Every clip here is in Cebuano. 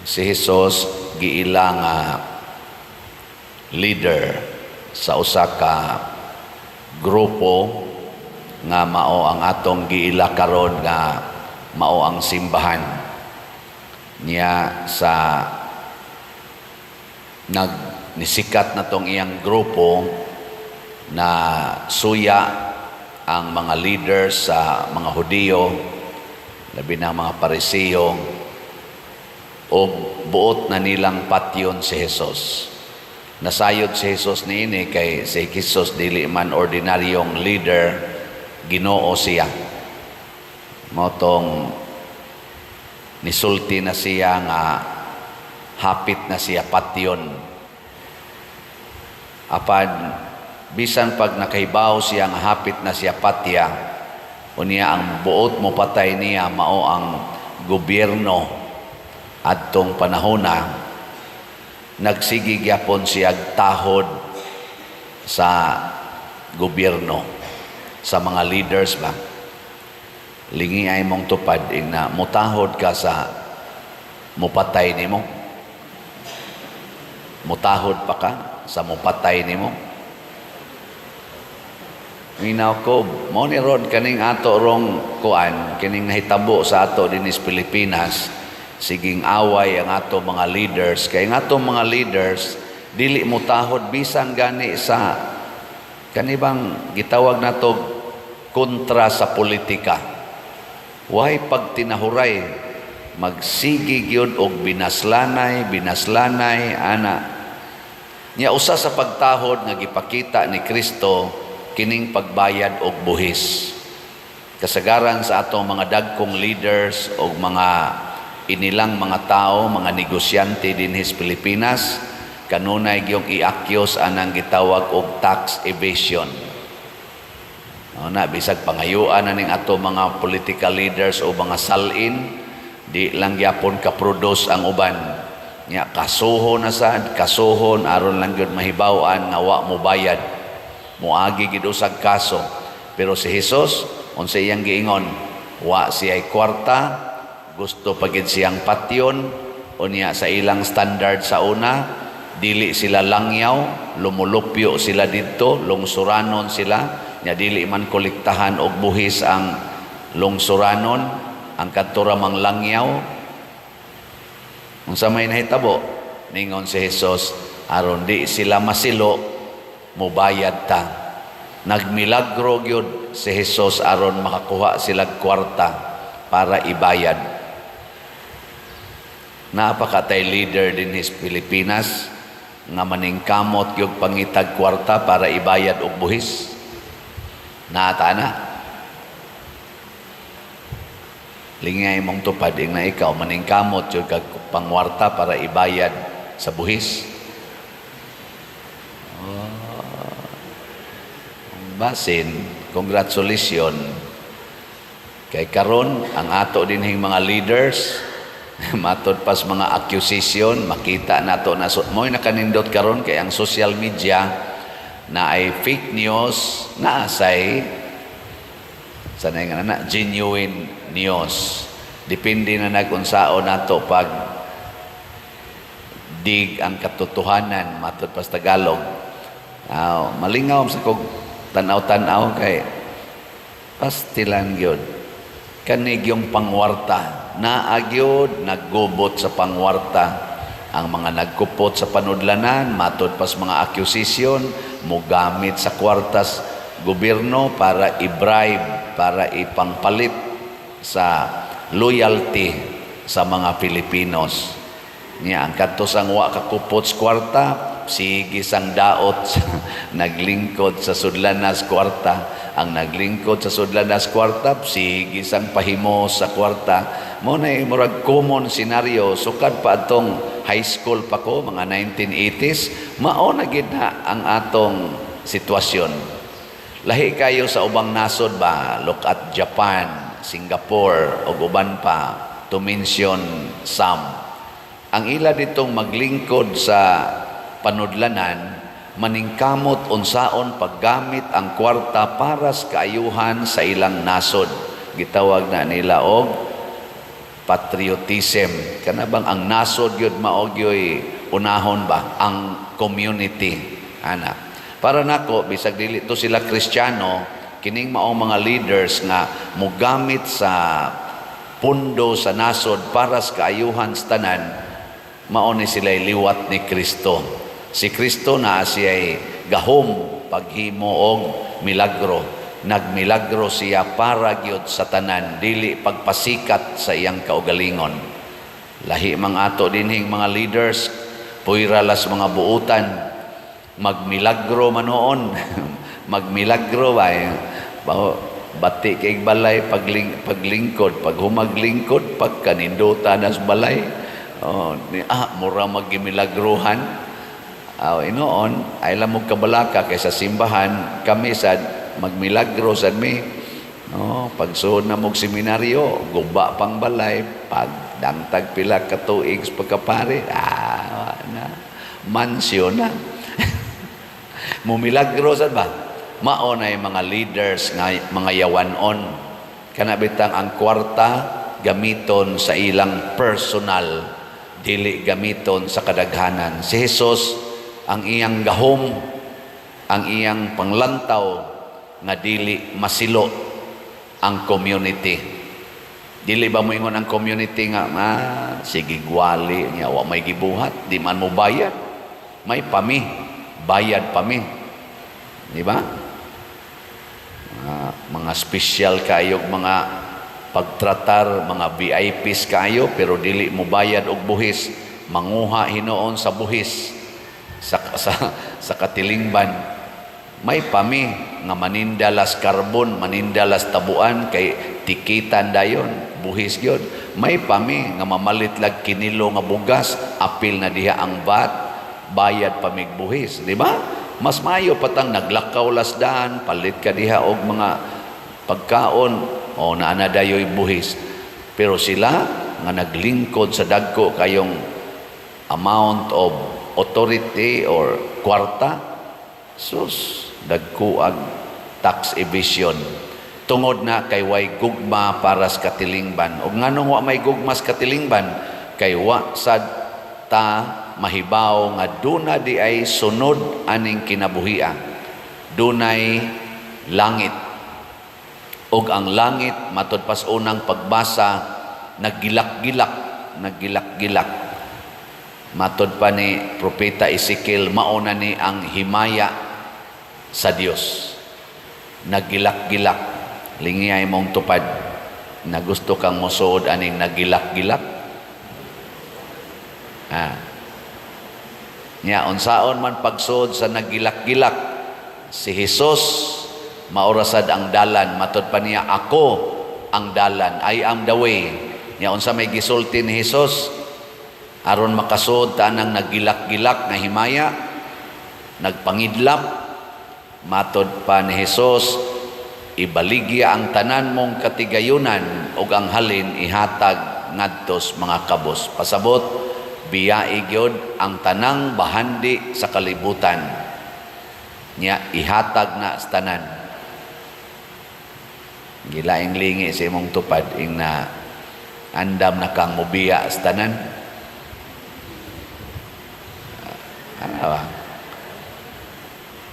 Si Jesus giila nga leader sa usa ka grupo nga mao ang atong giila karon nga mao ang simbahan niya. Sa nag nisikat na tong iyang grupo na suya ang mga leaders sa mga Hudiyo, labi na ang mga Parisiyo, og buot na nilang patyon si Jesus. Nasayod si Jesus niini kay si Jesus dili man ordinaryong leader, Ginoo siya. Mao tong nisulti na siya nga hapit na siya patyon. Apan bisan pag nakahibaw siya nga hapit na siya patya, unya ang buot mo patay niya mao ang gobyerno adtong panahona, nagsige gyapon siya tahod sa gobyerno, sa mga leaders ba. Lingi ay mong tupad na mutahod ka sa mupatay nimo. Mutahod pa ka sa mupatay nimo. Minaw ko, mo ni ron kaning ato rong kuan, kining nahitabo sa ato dinhi sa Pilipinas, siging away ang ato mga leaders. Kay ang ato mga leaders, dili mo tahod bisan gani sa kanibang gitawag nato kontra sa politika. Way pagtinahuray, magsige gyud og binaslanay, binaslanay ana. Nya usa sa pagtahod nga gipakita ni Kristo kining pagbayad og buhis. Kasagaran sa atong mga dagkong leaders og mga inilang mga tao, mga negosyante dinhi sa Pilipinas, kanunay gyung i-accuse anang gitawag og tax evasion. No, na bisag pangayuan na ning ato mga political leaders o mga salin, di lang gyapon ka-produce ang uban. Nya kasuho na sad, kasuhon aron lang gyud mahibaw-an nga wa mo bayad. Moagi gid usag kaso. Pero si Jesus, unsa iyang giingon? Wa siya'y kwarta, gusto pa gid siyang patyon, unya sa ilang standard sa una, dili sila langyaw, lumulupyo sila didto, lungsuranon sila, nya dili man kolektahan og buhis ang lungsuranon, ang kadto ra mang langyaw. Unsa may nahitabo? Ningon si Jesus, aron di sila masilo, mubayad ta. Nagmilagro gyud si Jesus aron makakuha sila kwarta para ibayad. Napakatay leader dinhi sa Pilipinas nga maningkamot gyud pangitag kwarta para ibayad og buhis. Naata na. Lingay mong tupad ing na ikaw maningkamot gyud kag pangwarta para ibayad sa buhis. Oh, basin, congratulations. Kay karon ang ato dinhing mga leaders, matod pas mga accusation, makita nato na so, mo'y nakanindot karon kay ang social media na ay fake news, naasay sanay nga na genuine news. Depende na nagunsaon nato pag dig ang katotohanan, matod pas Tagalog. Malingaw sa kog tanaw-tanaw kay pastilan gyud kanig yung pangwarta, naa gyud naggubot sa pangwarta. Ang mga nagkupot sa panudlanan, matod pas mga accusation, mogamit sa kwartas gobyerno para i-bribe, para ipangpalit sa loyalty sa mga Pilipinos. Niya ang kadto sang wa kakupot sa kwarta, sige sang daot naglingkod sa sudlanas kwarta. Ang naglingkod sa sudlanas kwarta, sige sang pahimo sa kwarta. Mo na murag common scenario sukad pa atong high school pa ko, mga 1980s, mao na gid na ang atong sitwasyon. Lahi kayo sa ubang nasod ba? Look at Japan, Singapore, ug uban pa, to mention some. Ang ila ditong maglingkod sa panudlanan, maningkamot unsaon paggamit ang kwarta para sa kaayuhan sa ilang nasod. Gitawag na nila og Patriotism kana bang ang nasod gyud mao gyoy unahon ba ang community ana. Para nako, bisag dili to sila Kristiyano, kining maong mga leaders nga mogamit sa pundo sa nasod para sa kaayuhan sa tanan, mao ni sila liwat ni Kristo. Si Kristo na siya'y gahom paghimo og milagro. Nagmilagro siya para gyud sa tanan, dili pagpasikat sa iyang kaugalingon. Lahi mang ato dinhing mga leaders, puwera las mga buutan, magmilagro manoon, magmilagro ba eh. Bati kay balay paglingkod, pag humaglingkod, pagkaninduta nas balay. Oh, ni, mura maggimilagruhan. Ah, inoon, ay lang mo kabalaka kay sa simbahan, kami sad magmilagro sad mi. No, pagsuod na mog seminaryo, guba pang balay, pag dangtag pila ka tuig sa pagkapare, na mansyon na. Mumilagro sad ba? Mao na yung mga leaders nga mga yawanon. Kana bitang ang kwarta gamiton sa ilang personal, dili gamiton sa kadaghanan. Si Jesus, ang iyang gahom, ang iyang panglantaw nga dili masilo ang community. Dili ba mo ingon ang community nga, "Ah, sige gwali niya, wa may gibuhat, di man mo bayad"? May pami, bayad pami. Di ba? Mga special kayo mga pagtratar, mga VIPs kayo, pero dili mo bayad og buhis, manguha hinuon sa buhis sa katilingban. May pami nga manindalas karbon, manindalas tabuan kay tikitan dayon, buhis gyud. May pami nga mamalit lag kinilo nga bugas, apil na diha ang VAT, bayad pamig buhis, di ba? Mas maayo patang naglakaw lasdaan, palit ka diha og mga pagkaon o naa na dayoy buhis. Pero sila nga naglingkod sa dagko kayong amount of authority or kwarta, sus, dagko ag tax evasion. Tungod na kay way gugma para sa katilingban. Og nganong wa may gugma sa katilingban? Kay wa sad ta mahibaw nga duna di ay sunod aning kinabuhia. Dunay langit. Og ang langit, matod pas unang pagbasa, naggilak-gilak, naggilak-gilak. Matod pa ni Propeta Ezekiel, mauna ni ang himaya sa Dios. Naggilak-gilak. Lingiyay mong tupad na gusto kang mosuod aning nagilak-gilak. Ah. Nya unsaon man pagsuod sa nagilak-gilak? Si Jesus maorasad ang dalan. Matod pa niya, "Ako ang dalan, I am the way." Nya unsa may gisulti ni Jesus aron makasuod ta nang nagilak-gilak nga himaya, nagpangidlap? Matod pa ni Jesus, "Ibaligya ang tanan mong katigayunan ug ang halin ihatag ngadtos mga kabos." Pasabot, biyai gyud ang tanang bahandi sa kalibutan. Nya ihatag na sa tanan. Gilaing lingi sa imong tupad ing na andam na kang mobiya sa tanan. Ano ba?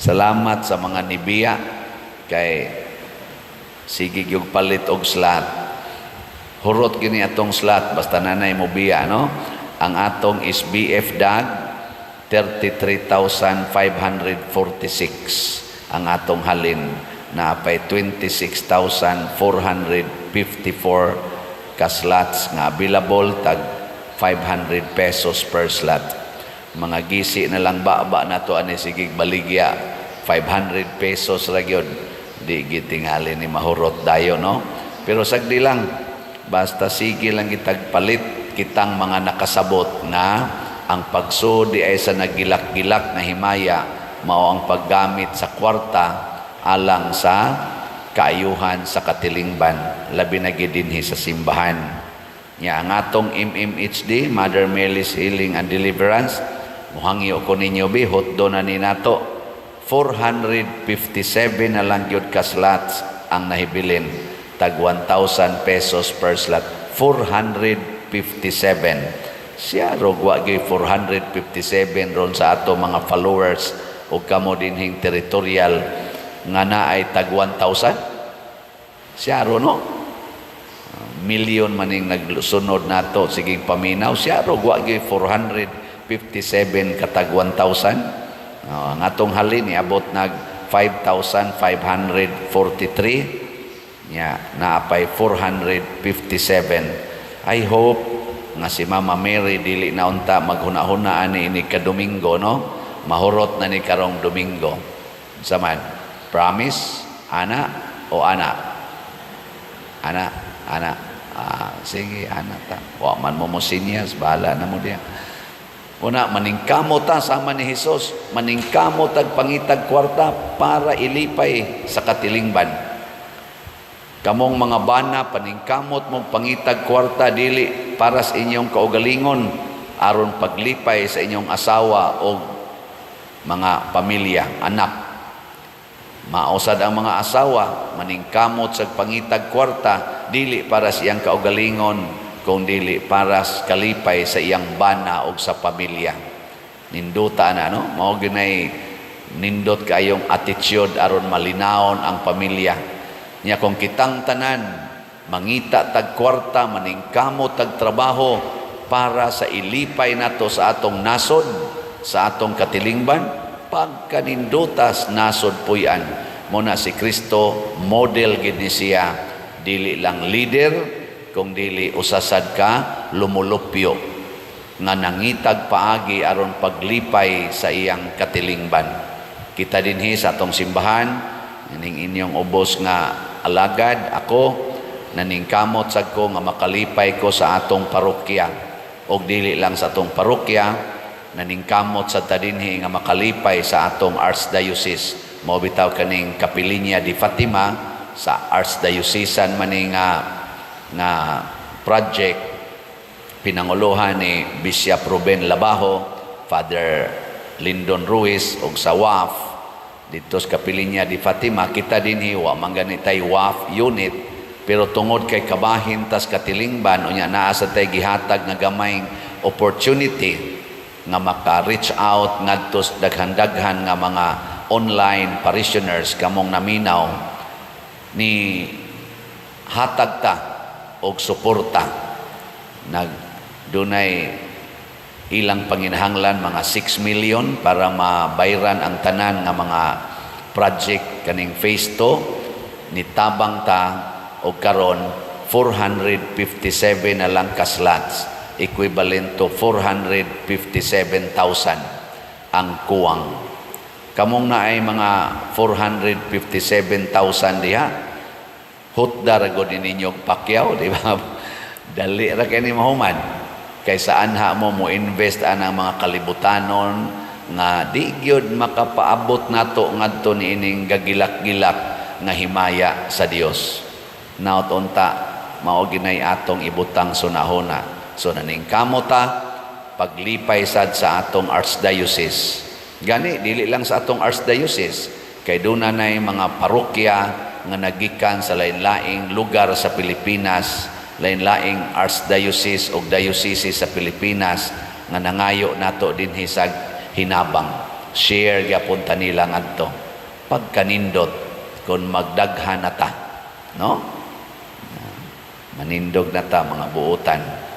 Salamat sa mga nibiya kay sige gyud palit og slot. Hurot gini atong slot basta nanay mo biya, no? Ang atong SBF dag 33,546 ang atong halin na pay 26,454 ka slots nga available, tag 500 pesos per slot. Mga gisi na lang ba nato ani, sige baligya, 500 pesos ra gyud, di gitingali ni mahurot dayo, no? Pero sagdi lang, basta sige lang gitag palit kitang mga nakasabot nga ang pagsudi ay sa nagilak-gilak na himaya mao ang paggamit sa kwarta alang sa kaayuhan sa katilingban, labi na gid dinhi sa simbahan. Nya ang atong MMHD, Mother Mary's Healing and Deliverance, muhangyo ko ninyo bi, hotdo na ni nato. 457 na lang gyud ka slots ang nahibilin, tag 1,000 pesos per slot. 457. Siya rog wa gyud 457 ron sa ato mga followers o kamo dinhing territorial nga naay tag 1,000. Siya ro, no? Milyon maning nagsunod nato siging paminaw, siya rog wa gyud 457 katag 1,000. Oh, ang atong halin niabot nag 5,543 nya naapay 457. I hope nga si Mama Mary dili na unta maghuna-huna ani ini ka Domingo, no? Mahurot na ni karong Domingo. Saman promise ana o ana ana ana. Ah, sige, ana ta. Wa man mo mo sinyas, bahala na mo diya. Una, maningkamot ta sama ni Hesus, maningkamot tag pangitag kwarta para ilipay sa katilingban. Kamong mga bana, paningkamot mong pangitag kwarta dili para sa inyong kaugalingon, aron paglipay sa inyong asawa o mga pamilya, anak. Mausad ang mga asawa, maningkamot sa pangitag kwarta dili para sa iyang kaugalingon, kung dili para sa kalipay sa iyang bana o sa pamilya. Ninduta na, no? Mao ginay nindot kayong attitude aron malinawon ang pamilya. Nya kung kitang tanan mangita tag kwarta, maningkamot tag trabaho para sa ilipay nato sa atong nasod, sa atong katilingban, pagkanindutas nasod puy-an. Mo na si Kristo, model gid ni siya, dili lang leader kung dili usasad ka lumulupyo nga nangitag paagi aron paglipay sa iyang katilingban. Kita dinhi sa atong simbahan, ning inyong ubos nga alagad, ako naningkamot sad ko nga makalipay ko sa atong parokya, og dili lang sa atong parokya, naningkamot sa ta dinhi nga makalipay sa atong archdiocese. Mao bitaw kaning Kapilinya di Fatima sa archdiocesan maning nga project, pinanguluhan ni Bishop Ruben Labajo, Father Lindon Ruiz ug sa WAF dito sa Kapilinya di Fatima. Kita dinhi wa man gani tay WAF unit, pero tungod kay kabahin tas katilingban, unya naa sa tay gihatag nga gamayng opportunity nga maka-reach out ngadto sa daghan-daghan nga mga online parishioners kamong naminaw, ni hatag ta og suporta. Nag dunay ilang panginahanglan mga 6 million para mabayran ang tanan nga mga project kaning phase 2. Nitabang ta og karon 457 na lang ka slots, equivalent to 457,000 ang kuwang. Kamong naay mga 457,000 diha, hutda ra gud ninyo pakyaw, di ba? Dali ra kay ni mahuman kay saan ha mo mo invest anang mga kalibutanon nga di gyud makapaabot nato ngadto niining gagilak-gilak nga himaya sa Dios. Naot unta mao ginay atong ibutang sunahona. So naningkamot ta paglipay sad sa atong archdiocese. Gani dili lang sa atong archdiocese, kay doon na mga parokya nga nagikan sa lain-laing lugar sa Pilipinas, lain-laing archdiocese o diocese sa Pilipinas nga nangayo nato dinhi sa hinabang. Share gyapon ta nila ngadto. Pagkanindot kung magdaghan na ta, no? Manindog na ta mga buutan.